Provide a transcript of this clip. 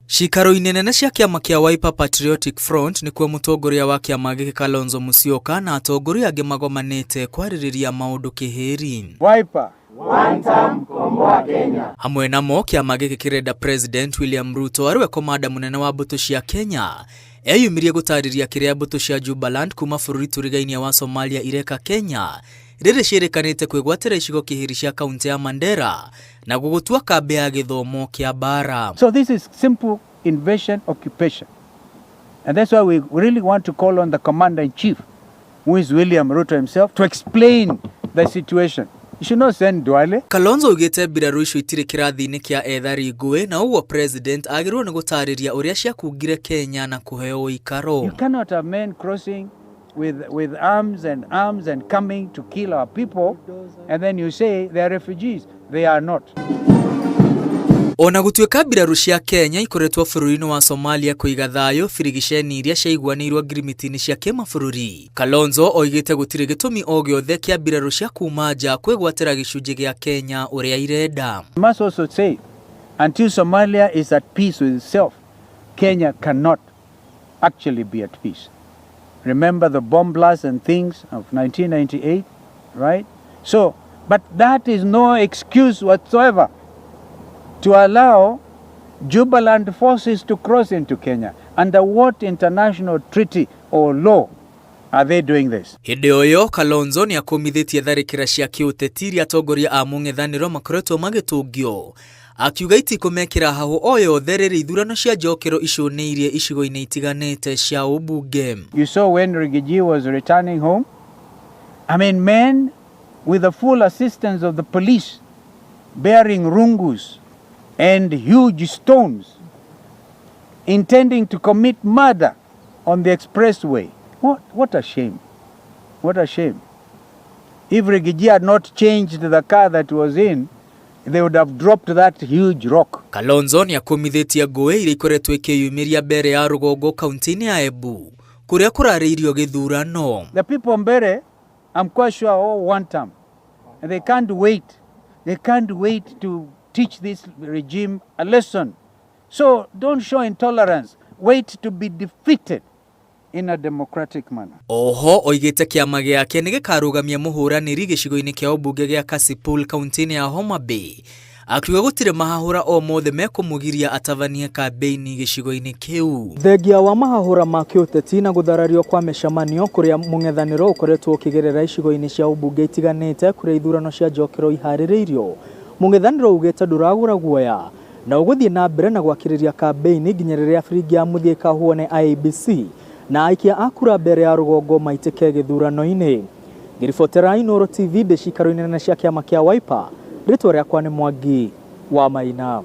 Cikaro-inĩ nene cia kĩama kĩa Wiper Patriotic Front nĩkuo mũtongoria wa kĩama gĩkĩ Kalonzo Musyoka na atongoria angĩ magomanĩte kwarĩrĩria maũndũ kĩhĩri. Wiper. Hamwe namo kĩama gĩkĩ kĩrenda President William Ruto arĩwe komanda mũnene wa mbũtũ cia Kenya eyumĩrie gũtarĩria kĩrĩa mbũtũ cia Jubaland kuma bũrũri tũrigainie wa Somalia ireka Kenya rĩrĩ ciĩrĩkanĩte kwĩgwatĩra icigo kĩhĩri cia kaunti ya Mandera na gũgũtua kambĩ ya gĩthomo kĩa mbara. So this is simple invasion occupation. And that's why we really want to call on the commander-in-chief, who is William Ruto himself, to explain the situation. You should not send Duale. Kalonzo oigĩte mbirarũ icio itirĩ kĩrathi-inĩ kĩa ethari ngũĩ na ũguo president agĩrĩirwo nĩ gũtarĩria ũrĩa ciakungire Kenya na kũheo ũikaro. You cannot have men crossing with arms and arms and coming to kill our people, and then you say they are refugees. They are not. Ona gũtuĩka mbirarũ cia Kenya ikoretwo bũrũri-inĩ wa Somalia kũiga thayũ birigiceni iria ciaiguanĩirwo ngirimiti-inĩ cia kĩmabũrũri, Kalonzo oigĩte gũtirĩ gĩtũmi o gĩothe kĩa mbirarũ cia kuma nja kwĩgwatĩra gĩcunjĩ gĩa Kenya ũrĩa irenda. I must also say, until Somalia is at peace with itself, Kenya cannot actually be at peace. Remember the bomb blasts and things of 1998, right? So, but that is no excuse whatsoever to allow Jubaland forces to cross into Kenya. Under what international treaty or law are they doing this? Hĩndĩ o ĩyo Kalonzo nĩ akũmithĩtie tharĩkĩra cia kĩũteti iria atongoria a mũng'ethanĩro makoretwo magĩtũngio akiuga itikũmekĩra hahũ o yothe rĩrĩ ithurano cia njokero icũnĩirie icigo-inĩ itiganĩte cia ũmbunge. You saw when Riggy G was returning home. I mean, men with the full assistance of the police bearing rungus and huge stones intending to commit murder on the expressway. What a shame. What a shame. If Riggy G had not changed the car that was in, they would have dropped that huge rock. Kalonzo nĩ akũmithĩtie ngũĩ iria ikoretwo ikĩyumĩria mbere ya rũgongo kaunti-inĩ ya Embu kũrĩa kũrarĩirio gĩthurano. The people Mbere, I'm quite sure all one term. And they can't wait. They can't wait to teach this regime a lesson. So don't show intolerance. Wait to be defeated in a democratic manner. Oho oigĩte kĩama gĩake nĩ gĩkarũgamia mũhũranĩri gĩcigo-inĩ kĩa ũmbunge gĩa Kasipul kaunti-inĩ ya Homa Bay akiuga gũtirĩ mahahũra o mothe mekũmũgiria atabanie kambĩini gĩcigo-inĩ kĩu. Thengia wa mahahũra ma kĩũteti na gũtharario kwa mĩcemanio kũrĩa mũng'ethanĩro ũkoretwo ũkĩgerera icigo-inĩ cia ũmbunge itiganĩte kũrĩa ithurano cia njokero iharĩrĩirio, mũng'ethanĩro ugĩte ndũragũra guoya na ũgũthiĩ na mbere na gwakĩrĩria kambĩini nginya rĩrĩa biringi ya mũthia ĩkahuo nĩ IEBC na aikia a kura mbere ya rũgongo maitĩke gĩthurano-inĩ. Ngĩribotera Inooro TV ndĩ cikaro-inĩ nene cia kĩama kĩa Wiper, rĩtwa rĩakwa nĩ Mwangi wa Maina.